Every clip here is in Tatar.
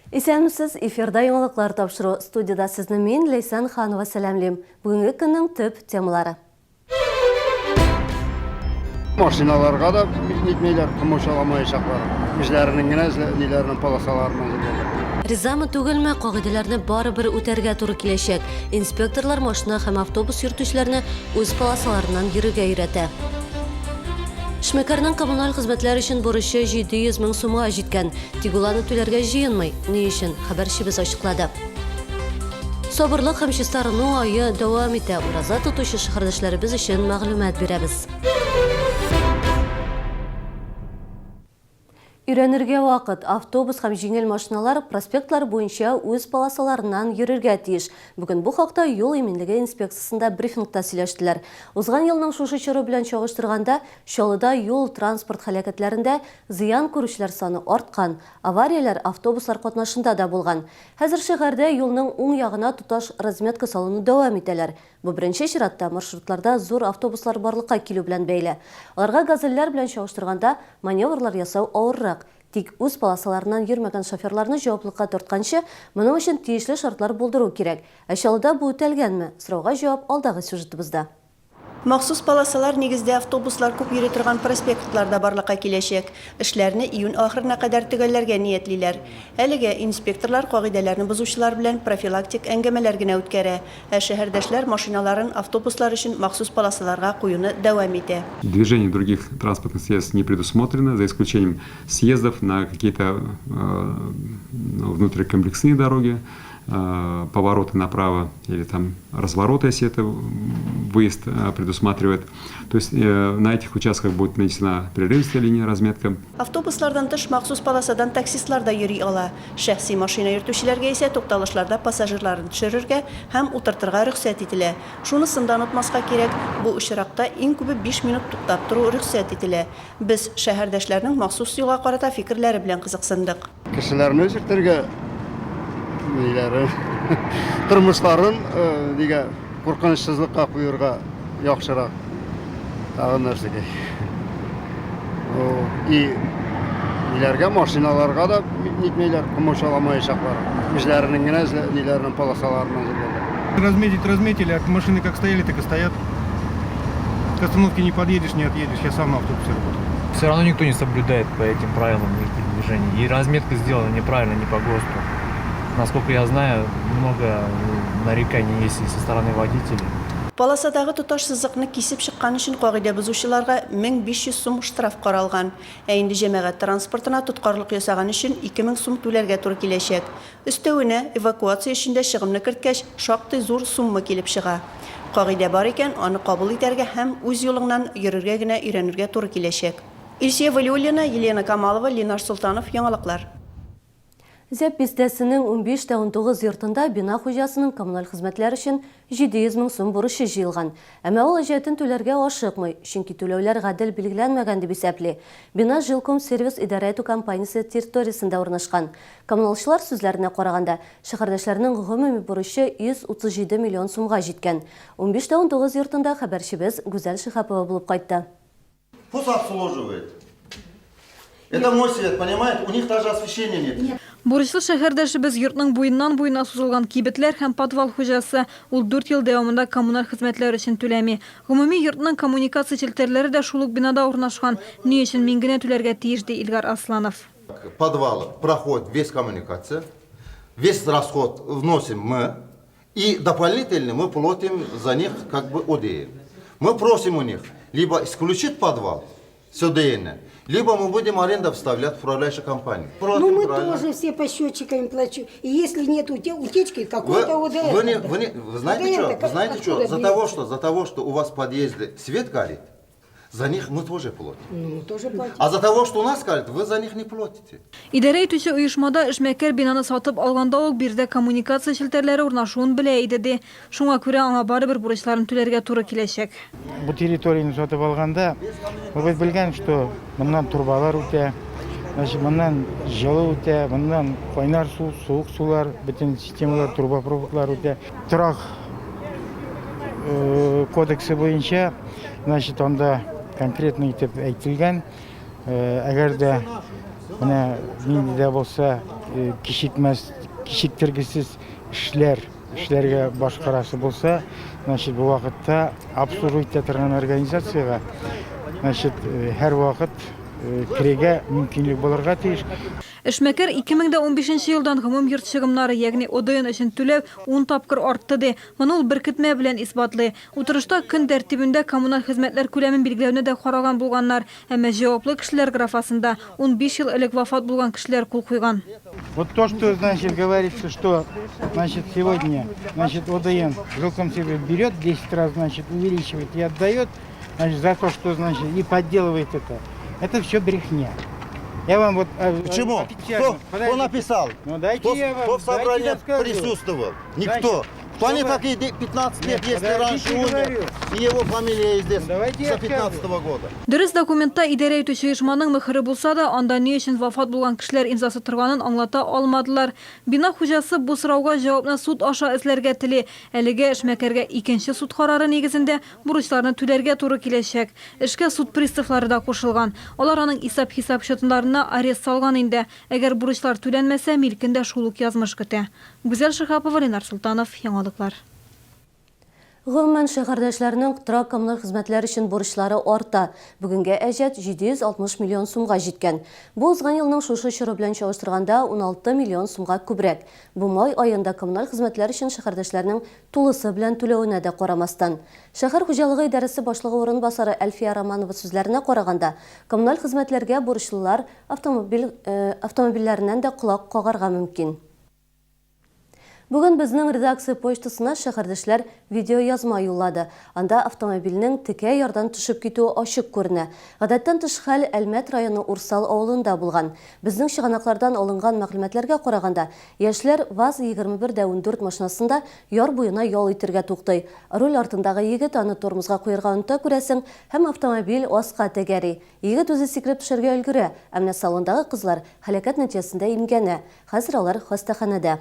Исәнмесез, эфирда яңалыклар тапшыру. Студиядә сезне мин, Ләйсән Ханова сәламлим. Бүгенге көннең төп темалары. Машиналарга да нитмәйләр, комачауламаячаклар. Үзләренең генә ниләренең полосаларын әзерләгән. Ризамы түгелме, кагыйдәләрне барыбер үтәргә туры киләчәк. Инспекторлар машина һәм автобус йөртүчеләрне үз полосаларыннан йөрергә өйрәтә. Эшмәкәрнең коммуналь хезмәтләр өчен бурычы 700 мең сумга җиткән. Тик ул аны түләргә җыенмый. Ни өчен? Хәбәрчебез ачыклады. Сабырлык һәм чистарыну ае дәвам итә. Ураза тотучы шәһәрдәшләребез өчен мәгълүмат бирәбез. Өйрәнергә вакыт. Автобус һәм җиңел машиналар проспектлар буенча үз полосаларыннан йөрергә тиеш. Бүген бу хакта юл иминлеге инспекциясендә брифингта сөйләштеләр. Узган елның шушы чоры белән чагыштырганда, Чаллыда юл-транспорт һәлакәтләрендә зыян күрүчеләр саны арткан. Аварияләр автобуслар катнашында да булган. Хәзер шәһәрдә юлның уң ягына тоташ разметка салуны дәвам итәләр. Бу беренче чиратта маршрутларда зур автобуслар барлыкка килү белән бәйле. Аларга газельләр белән чагыштырганда маневрлар ясау авыррак. Тик үз полосаларыннан йөрмәгән шоферларны җаваплыкка тартканчы, моның өчен тиешле шартлар булдыру кирәк. Ә Чаллыда бу үтәлгәнме? Сорауга җавап алдагы сюжетыбызда. Махсус полосалар нигездә автобуслар күп йөри торган проспектларда барлыкка киләчәк. Эшләрне июнь ахырына кадәр төгәлләргә ниятлиләр. Әлегә инспекторлар кагыйдәләрне бозучылар белән профилактик әңгәмәләр генә үткәрә. Ә шәһәрдәшләр машиналарын автобуслар өчен махсус полосаларга куюны дәвам итә. Движение других транспортных средств не предусмотрено, за исключением съездов на какие-то внутрикомплексные дороги, повороты направо или там развороты, если это выезд предусматривает. То есть на этих участках будет нанесена прерывистая линия разметка. Автобуслардан тыш, махсус полосадан таксистлар да йөри ала. Шәхси машина йөртүчеләргә исә тукталышларда пассажирларын төшерергә һәм утыртырга рөхсәт ителә. Шунысын да онытмаска кирәк, бу очракта иң күбе биш минут туктап тору рөхсәт ителә. Без шәһәрдәшләрнең махсус юлга карата фикерләре белән кызыксындык. Кешеләрне йөртергә ниләре, тормышларын нигә куркынычсызлыкка куерга яхшырак. Тагын нәрсәгә? И ниләргә, машиналарга да нитмәйләр, комачауламаячаклар. Үзләренең генә ниләренең полосаларын әзерләгән. Разметить разметили, а машины как стояли, так и стоят. К остановке не подъедешь, не отъедешь. Я сам на автобусе работаю. Все равно никто не соблюдает по этим правилам никаких движений. И разметка сделана неправильно, не по ГОСТу. Насколько я знаю, много нареканий есть и со стороны водителей. Полосадагы тоташ сызыкны кисеп чыккан өчен кагыйдә бозучыларга 1500 сум штраф каралган. Ә инде җәмәгать транспортына тоткарлык ясаган өчен 2000 сум түләргә туры киләчәк. Өстәвенә, эвакуация өчен дә чыгымны керткәч, шактый зур сумма килеп чыга. Кагыйдә бар икән, аны кабул итәргә һәм үз юлыңнан йөрергә генә өйрәнергә туры киләчәк. Илсөя Вәлиуллина, Елена Камалова, Ленар Солтанов, Яңалыклар. Зәб бистәсенең 15 тә 19 йортында бина хуҗасының коммуналь хезмәтләр өчен 700 мең сум бурычы җыелган. Әмма ул әҗәтен түләргә ашыкмый, чөнки түләүләр гадел билгеләнмәгән дип исәпли. Бина Жилкомсервис идарә итү компаниясе территориясендә урнашкан. Коммуналчылар сүзләренә караганда, шәһәрдәшләрнең гомуми бурычы 137 миллион сумга җиткән. 15 тә 19 йортында хәбәрчебез Гүзәл Шиһапова булып кайтты. Пусть обслуживает. Это мой свет, понимаете? У них даже освещения нет. Бурычлы шәһәрдәшебез йортның буеннан-буена сузылган кибетләр һәм подвал хуҗасы. Ул дүрт ел дәвамында коммуналь хезмәтләр өчен түләми. Гомуми йортның коммуникация челтәрләре дә шул ук бинада урнашкан. Ни өчен мин генә түләргә тиеш, ди Илгар Асланов. Подвал проходит весь коммуникация, весь расход вносим мы, и дополнительно мы платим за них как бы ОДН. Мы просим у них либо исключить подвал с ОДН, либо мы будем аренду вставлять в управляющую компанию. Ну мы правильно. тоже все по счетчикам плачу. И если нет утечки, какой-то ОДН. Вы, не, вы, не, вы знаете что? Вы знаете что? За того, что, за того, что у вас в подъезде свет горит, за них мы тоже платим. Ну, мы тоже платим. А за того, что у нас горит, вы за них не платите. Идарә итүче оешмада эшмәкәр бинаны сатып алганда ук биредә коммуникация челтәрләре урнашуын белә иде, ди. Шуңа күрә аңа барыбер бурычларын түләргә туры киләчәк. Бу территорияне сатып алганда, мы бит белгән, что моннан трубалар үтә, значит, моннан җылы үтә, моннан кайнар су, суык сулар, бөтен системалар, трубопроводлар үтә. Торак кодексы буенча, значит, анда конкретно итеп әйтелгән, әгәр дә Менә нинди дә булса кичекмәс, кичектергесез эшләр эшләргә башкарасы булса, значит, бу вакытта обслуживать итә торган организациягә, значит, һәрвакыт керергә мөмкинлек булырга тиеш. Эшмәкәр 2015 нче елдан гомум йорт чыгымнары, ягъни ОДН өчен түләү ун тапкыр артты, ди. Моны ул беркетмә белән исбатлый. Утырышта көн тәртибендә коммуналь хезмәтләр күләмен билгеләүне дә караган булганнар. Әмма җаваплы кешеләр графасында 15 ел элек вафат булган кешеләр кул куйган. Вот то, что, значит, говорится, что, значит, сегодня, значит, ОДН жилкомсервис берет 10 раз, значит, увеличивает и отдает, значит, за то, что, значит, и подделывает это, это все брехня. Я вам вот э, Почему? Кто, кто написал? Ну, дайте кто, я вам, кто в собрании присутствовал? Никто. Значит, Кто они такие 15 лет, Нет, если раньше умер, и его фамилия здесь Давайте с 15 -го года? Дөрес, документта идарә итүче оешманың мөһере булса да, анда ни өчен вафат булган кешеләр имзасы торганын аңлата алмадылар. Бина хуҗасы бу сорауга җавапны суд аша эзләргә тели. Әлегә эшмәкәргә икенче суд карары нигезендә бурычларны түләргә туры киләчәк. Эшкә суд приставлары да кушылган. Алар аның исәп-хисап счетларына арест салган инде. Әгәр бурычлар түләнмәсә, милкен дә шул ук язмыш көтә. Гүзәл Шиһапова, Ленар Солтанов, Яңалыклар. Гомумән, шәһәрдәшләрнең торак-коммуналь хезмәтләр өчен бурычлары арта. Бүгенгә әҗәт 760 миллион сумга җиткән. Бу узган елның шушы чоры белән чагыштырганда 16 миллион сумга күбрәк. Бу май аенда коммуналь хезмәтләр өчен шәһәрдәшләрнең тулысы белән түләвенә дә карамастан. Шәһәр хуҗалыгы идарәсе башлыгы урынбасары Әлфия Романова сүзләренә караганда, коммуналь хезмәтләргә бурычлылар автомобиль автомобильләреннән дә колак кагарга мөмкин. Бүген безнең редакция почтасына шәһәрдәшләр видеоязма юллады. Анда автомобильнең текә ярдан төшеп китүе ачык күренә. Гадәттән тыш хәл Әлмәт районы Урсал авылында булган. Безнең чыганаклардан алынган мәгълүматларга караганда, яшьләр ВАЗ 21 дә 14 машинасында яр буена ял итергә туктый. Руль артындагы егет аны тормозга куярга оныта, күрәсең, һәм автомобиль аска тәгәри. Егет үзе сикереп төшәргә өлгерә, ә менә салондагы кызлар һәлакәт нәтиҗәсендә имгәнә. Хәзер алар хастаханәдә.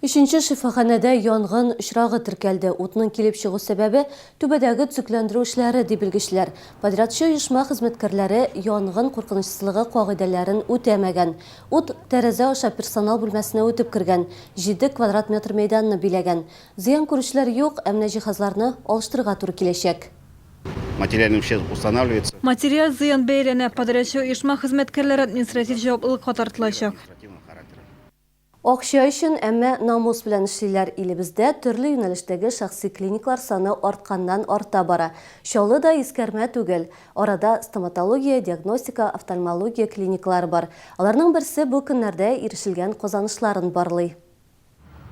Өченче шифаханәдә янгын очрагы теркәлде. Утның килеп чыгу сәбәбе, түбәдәге төзекләндерү эшләре, ди белгечләр. Подрядчы оешма хезмәткәрләре янгын куркынычсызлыгы кагыйдәләрен үтәмәгән. Ут тәрәзә аша персонал бүлмәсенә үтеп кергән, җиде квадрат метр мәйданны биләгән. Зыян күрүчеләр юк, ә менә җиһазларны алыштырырга туры киләчәк. Материальный ущерб устанавливается. Материаль зыян бәяләнә, подрядчы оешма хезмәткәрләре административ җаваплылыкка тартылачак. Акча өчен, әмма намус белән эшлиләр. Илебездә төрле юнәлештәге шәхси клиниклар саны артканнан-арта бара. Чаллы да искәрмә түгел. Арада стоматология, диагностика, офтальмология клиникалары бар. Аларның берсе бу көннәрдә ирешелгән казанышларын барлый.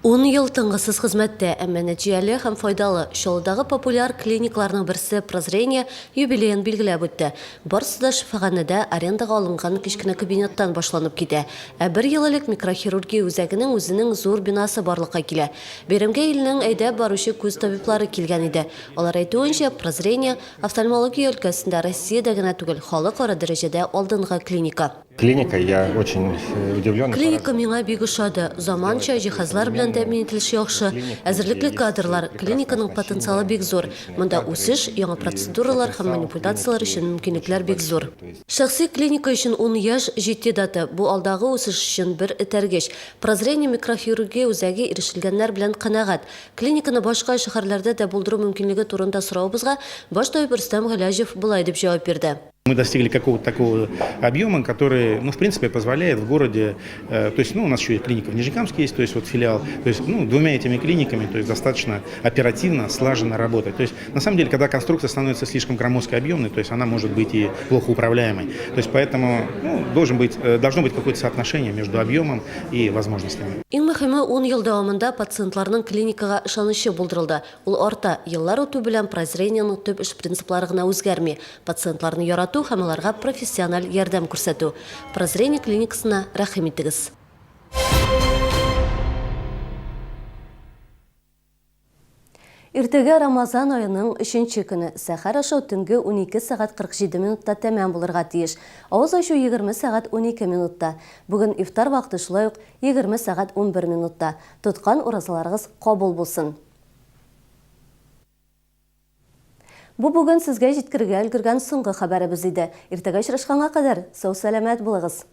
Ун ел тынгысыз хезмәттә, әмма нәтиҗәле һәм файдалы Чаллыдагы популяр клиникларның берсе Прозрение юбилеен билгеләп үтте. Барысы да шифаханәдә арендага алынган кечкенә кабинеттан башланып китә. Ә бер ел элек микрохирургия үзәгенең үзенең зур бинасы барлыкка килә. Бәйрәмгә илнең әйдәп баручы күз табиблары килгән иде. Алар әйтүенчә, Прозрение, офтальмология өлкәсендә Россиядә генә түгел, халыкара дәрәҗәдә алдынгы клиника. Клиника, я очень э, удивлен. Клиника миңа бик ошады. Заманча җиһазлар белән тәэмин ителеше яхшы. Әзерлекле кадрлар, клиниканың потенциалы бик зур. Монда үсеш, яңа процедуралар һәм манипуляцияләр өчен мөмкинлекләр бик зур. Шәхси клиника өчен ун яшь, җитди дата. Бу алдагы үсеш өчен бер этәргеч. Прозрение микрохирургия үзәге ирешелгәннәр белән канәгать. Клиниканы башка шәһәрләрдә дә булдыру мөмкинлеге турында соравыбызга баш табиб Рөстәм Гыйләҗев болай дип җавап бирде. Мы достигли какого-то такого объема, который, ну, в принципе, позволяет в городе, э, то есть, ну, у нас еще и клиника в Нижнекамске есть, то есть, вот филиал, то есть, ну, двумя этими клиниками, то есть, достаточно оперативно, слаженно работать. То есть, на самом деле, когда конструкция становится слишком громоздкой, объемной, то есть, она может быть и плохо управляемой. То есть, поэтому, ну, должен быть, э, должно быть какое-то соотношение между объемом и возможностями. Иң мөһиме, ун ел дәвамында пациентларның клиникага ышанычы булдырылды. Ул арта, еллар үтү белән Прозрениеның төп эш принциплары гына үзгәрми, пациентларны ярату һәм аларга профессиональ ярдәм күрсәтү. Прозрение клиникасына рәхим итегез! Иртәгә Рамазан аеның өченче көне. Сәхәр ашау төнге 12 сәгать 47 минутта тәмам булырга тиеш. Авыз ачу 20 сәгать 12 минутта. Бүген ифтар вакыты шулай ук 20 сәгать 11 минутта. Тоткан уразаларыгыз кабул булсын! Бу бүген сезгә җиткерергә өлгергән соңгы хәбәребез иде. Иртәгә очрашканга кадәр, сау-сәламәт булыгыз!